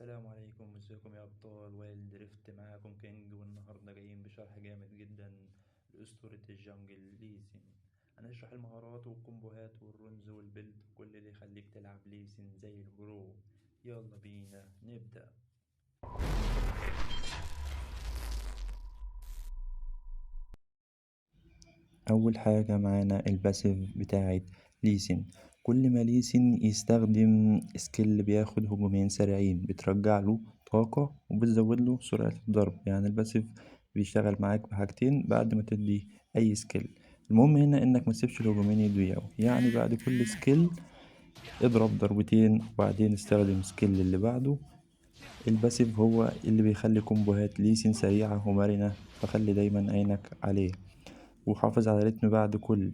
السلام عليكم، ازيكم يا ابطال Wild Rift؟ معاكم كينج، والنهارده جايين بشرح جامد جدا لاسطوره ال jungle ليسن. هنشرح المهارات والكومبوهات وال runes وال build وكل اللي يخليك تلعب ليسن زي ال pro. يلا بينا نبدا. اول حاجه معانا ال passive بتاعه ليسن. كل ما ليسن يستخدم skill بياخد هجومين سريعين بترجع له طاقة وبتزود له سرعة الضرب. يعني ال passive بيشتغل معاك بحاجتين بعد ما تدي اي skill. المهم هنا انك ما تسيبش الهجومين يضيعوا، يعني بعد كل skill اضرب ضربتين وبعدين استخدم skill اللي بعده. ال passive هو اللي بيخلي كومبوهات ليسن سريعة ومرنة، فخلي دايما عينك عليه وحافظ على رتم. بعد كل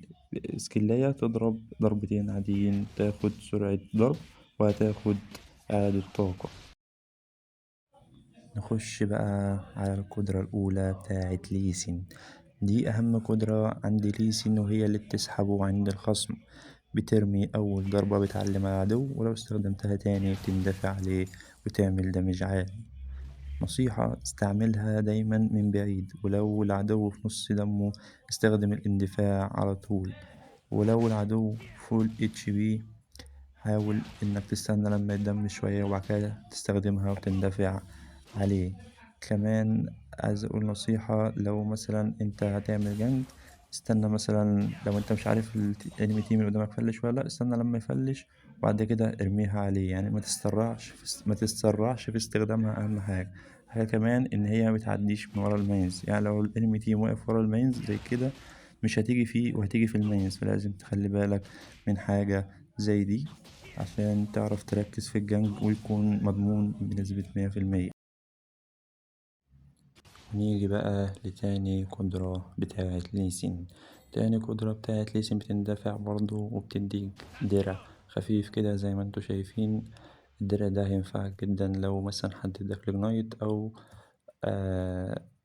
سكيلاية تضرب ضربتين عاديين، تاخد سرعة ضرب وهتاخد إعادة طاقة. نخش بقى على القدرة الأولى بتاعة ليسن. دي أهم قدرة عند ليسن وهي اللي بتسحبه عند الخصم. بترمي أول ضربة بتعلم على العدو، ولو استخدمتها تاني بتندفع عليه وتعمل damage عالي. نصيحة، استعملها دايما من بعيد، ولو العدو في نص دمه استخدم الاندفاع على طول، ولو العدو full HP حاول انك تستنى لما يدم شوية وبعد كده تستخدمها وتندفع عليه. كمان عايز اقول نصيحة، لو مثلا انت هتعمل gank استنى، مثلا لو انت مش عارف ال enemy team اللي قدامك فلش ولا لا، استنى لما يفلش وبعد كده ارميها عليه. يعني ما تتسرعش في استخدامها. اهم حاجة كمان ان هي ما بتعديش من ورا ال minions. يعني لو ال enemy team واقف ورا ال minions زي كده مش هتيجي فيه وهتيجي في ال minions، فلازم تخلي بالك من حاجة زي دي عشان تعرف تركز في ال gank ويكون مضمون بنسبة 100%. نيجي بقى لتاني قدرة بتاعة ليسن. تاني قدرة بتاعة ليسن بتندفع برضو وبتديك درع خفيف كده زي ما انتوا شايفين. الدرع ده هينفعك جدا لو مثلا حد اداك ignite او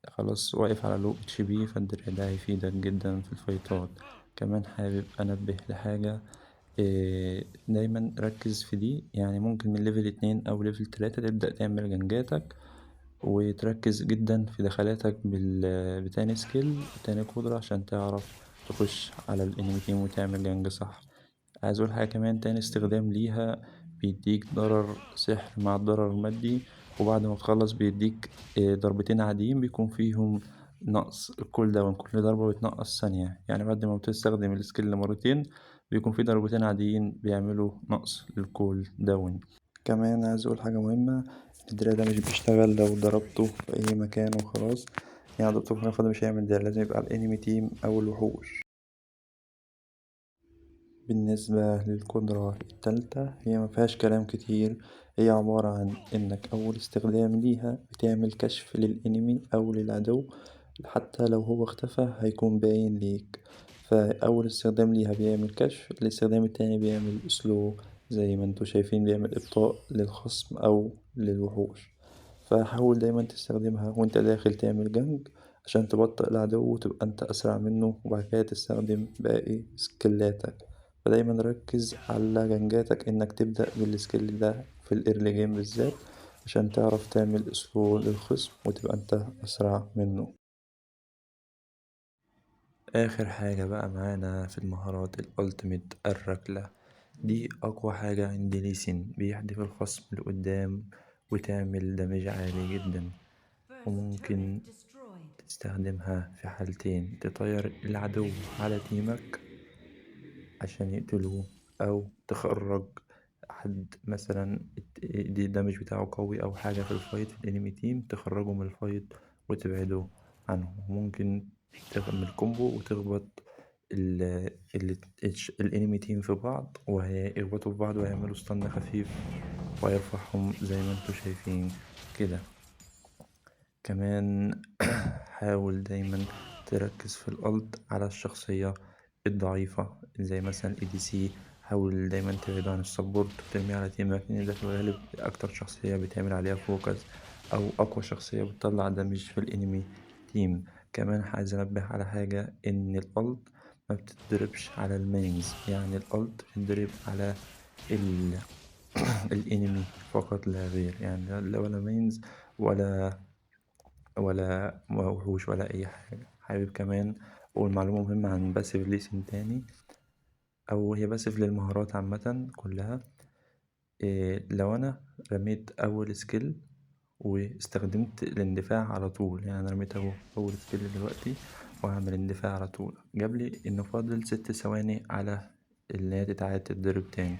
خلاص واقف على low HP، فالدرع ده هيفيدك جدا في الفايتات. كمان حابب انبه لحاجة، دايما ركز في دي. يعني ممكن من level 2 او level 3 تبدأ تعمل جنجاتك وتركز جدا في دخلاتك بتاني skill وتاني قدرة عشان تعرف تخش على ال enemy team وتعمل gank صح. عايز اقول حاجة كمان، تاني استخدام ليها بيديك ضرر سحر مع الضرر المادي، وبعد ما تخلص بيديك ضربتين عاديين بيكون فيهم نقص ال cooldown، كل ضربة بتنقص ثانية. يعني بعد ما بتستخدم ال skill مرتين بيكون في ضربتين عاديين بيعملوا نقص لل cooldown. كمان عايز اقول حاجة مهمة، الدرع ده مش بيشتغل لو ضربته في اي مكان وخلاص، يعني ضربته في مكان فاضي مش هيعمل درع، لازم يبقى على ال enemy team او الوحوش. بالنسبة للقدرة التالتة هي ما فيهاش كلام كتير، هي عبارة عن انك اول استخدام ليها بتعمل كشف لل enemy او للعدو، حتى لو هو اختفى هيكون باين ليك. فاول استخدام ليها بيعمل كشف، الاستخدام التاني بيعمل slow زي ما انتوا شايفين، بيعمل ابطاء للخصم او للوحوش. فحاول دايما تستخدمها وانت داخل تعمل gank عشان تبطئ العدو وتبقى انت اسرع منه، وبعد كده تستخدم باقي سكيلاتك. فدايما ركز على جنجاتك انك تبدأ بال skill ده في ال early game بالذات عشان تعرف تعمل slow للخصم وتبقى انت اسرع منه. اخر حاجة بقى معانا في المهارات ال ultimate الركلة. دي اقوى حاجة عند ليسن، بيحدف الخصم لقدام وتعمل damage عالي جدا، وممكن تستخدمها في حالتين: تطير العدو على تيمك عشان يقتلوه، او تخرج حد مثلا دي ال damage بتاعه قوي او حاجة في ال fight في ال enemy team تخرجه من ال fight وتبعده عنه. ممكن تعمل combo وتخبط ال enemy team في بعض وهيخبطوا في بعض وهيعملوا stun خفيف وهيرفعهم زي ما انتوا شايفين كده. كمان حاول دايما تركز في ال ult على الشخصية الضعيفة زي مثلا ADC، حاول دايما تبعد عن ال support وترمي على تيمك، لان ده في الغالب اكتر شخصية بتعمل عليها focus او اقوى شخصية بتطلع damage في ال enemy team. كمان عايز انبه على حاجة، ان ال ult ما بتتضربش على ال minions، يعني ال ult بتتضرب على ال enemy فقط لا غير، يعني لا ولا minions ولا وحوش ولا اي حاجة. حابب كمان اقول معلومة مهمة عن passive ليسن تاني، او هي passive للمهارات عامة كلها. لو انا رميت اول skill واستخدمت الاندفاع على طول، يعني انا رميت اهو اول skill دلوقتي وهعمل اندفاع على طول، جاب لي انه فاضل 6 ثواني على اللي هي تتعاد تتضرب تاني.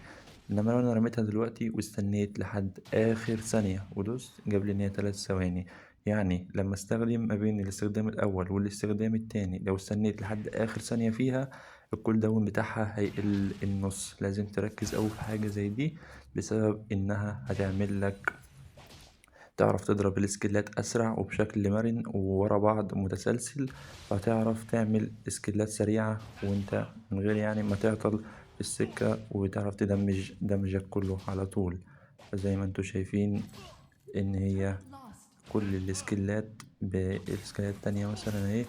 انما لو انا رميتها دلوقتي واستنيت لحد اخر ثانية ودوست، جاب لي ان هي 3 ثواني. يعني لما استخدم ما بين الاستخدام الاول والاستخدام التاني، لو استنيت لحد اخر ثانية فيها ال cooldown بتاعها هيقل النص. لازم تركز اوي في حاجة زي دي، بسبب انها هتعمل لك تعرف تضرب ال skill ات اسرع وبشكل مرن وورا بعض متسلسل، فتعرف تعمل skill ات سريعة وانت من غير ما تعطل في السكة، وتعرف تدمج damage ك كله على طول. فزي ما انتوا شايفين ان هي كل ال skill ات بال skill ات التانية مثلا اهي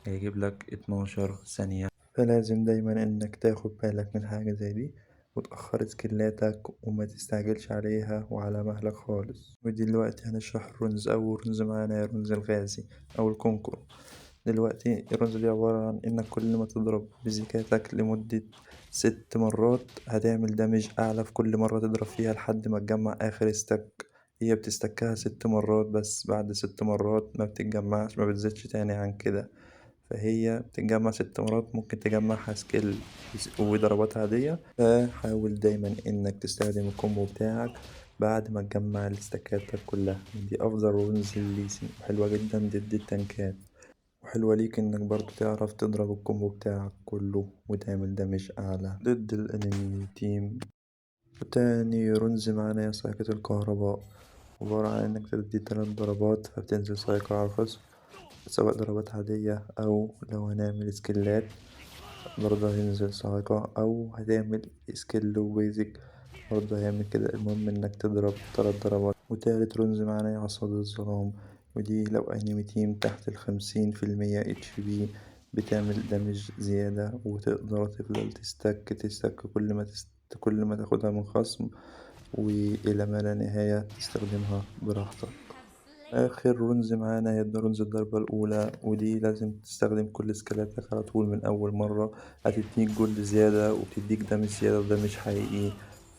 هيجيب لك 12 ثانية. فلازم دايما انك تاخد بالك من حاجة زي دي وتأخر skill اتك وما تستعجلش عليها وعلى مهلك خالص. ودلوقتي هنشرح ال runes. أول runes معانا هي runes الغازي أو ال conqueror. دلوقتي ال runes دي عبارة عن إنك كل ما تضرب basic اتك لمدة 6 مرات هتعمل damage أعلى في كل مرة تضرب فيها لحد ما تجمع آخر stack. هي بتستكها 6 مرات بس، بعد 6 مرات ما بتتجمعش، ما بتزيدش تاني عن كده. فهي بتتجمع 6 مرات، ممكن تجمعها skill وضربات عادية. فحاول دايما انك تستخدم ال combo بتاعك بعد ما تجمع ال stack ات كلها. دي افضل runes لليسن، وحلوة جدا ضد ال tank ات، وحلوة ليك انك برضو تعرف تضرب ال combo بتاعك كله وتعمل damage اعلى ضد ال enemy team. وتاني runes معانا هي صاعقة الكهرباء، عبارة عن انك تدي 3 ضربات فبتنزل صاعقة على الخصم، سواء ضربات عادية أو لو هنعمل skill ات برضه هينزل صاعقة، أو هتعمل skill و basic برضه هيعمل كده. المهم إنك تضرب 3 ضربات. وتالت runes معانا هي عصا الظلام، ودي لو enemy team تحت الخمسين في المية HP بتعمل damage زيادة، وتقدر تفضل ت stack كل ما تاخدها من خصم وإلى ما لا نهاية، تستخدمها براحتك. آخر runes معانا هي runes الضربة الأولى، ودي لازم تستخدم كل skill اتك على طول من أول مرة، هتديك gold زيادة وبتديك damage زيادة و damage حقيقي.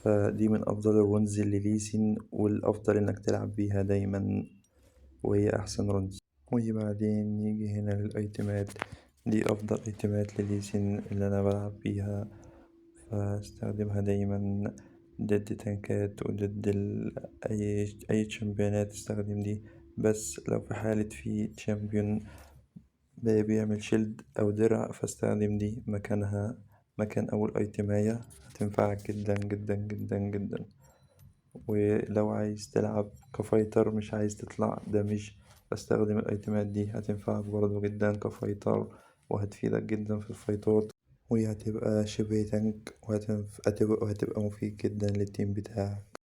فدي من أفضل ال runes اللي ليسن، والأفضل إنك تلعب بيها دايما، وهي أحسن runes. وبعدين نيجي هنا لل item ات، دي أفضل item ات لليسن اللي أنا بلعب بيها، فاستخدمها دايما ضد tank ات وضد أي champion ات استخدم دي. بس لو في حالة في champion بيعمل shield أو درع فاستخدم دي مكانها، مكان أول item اية، هتنفعك جدا جدا جدا جدا. ولو عايز تلعب ك fighter مش عايز تطلع damage فاستخدم ال item ات دي، هتنفعك برضو جدا ك fighter وهتفيدك جدا في ال fight ات، وهي هتبقى شبه tank وهتبقى مفيد جدا لل team بتاعك.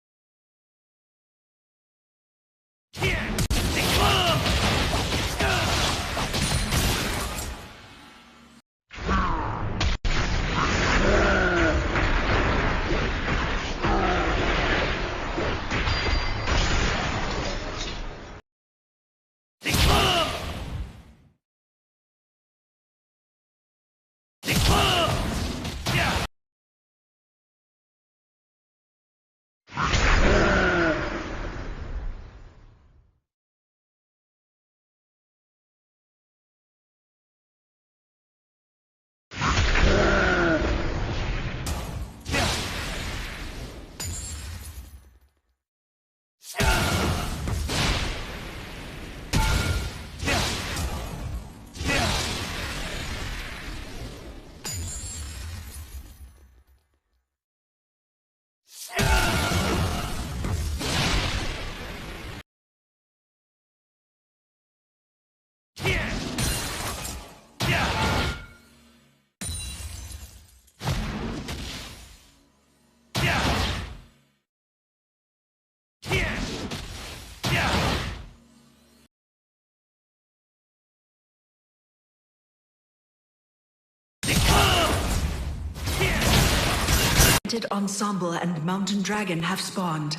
Ensemble and Mountain Dragon have spawned.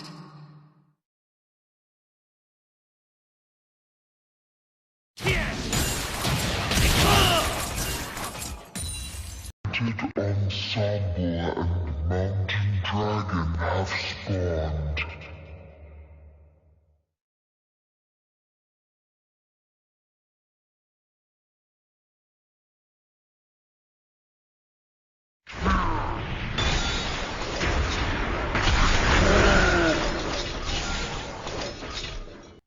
Ensemble and Mountain Dragon have spawned.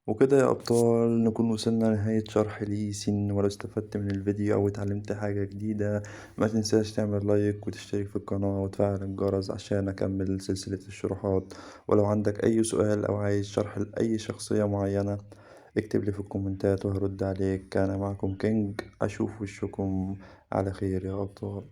وكده يا أبطال نكون وصلنا لنهاية شرح ليسين. ولو استفدت من الفيديو أو اتعلمت حاجة جديدة ما تنساش تعمل لايك وتشترك في القناة وتفعل الجرس عشان أكمل سلسلة الشروحات. ولو عندك أي سؤال أو عايز شرح لأي شخصية معينة اكتب لي في الكومنتات وهرد عليك. كان معكم كينج، أشوف وشكم على خير يا أبطال.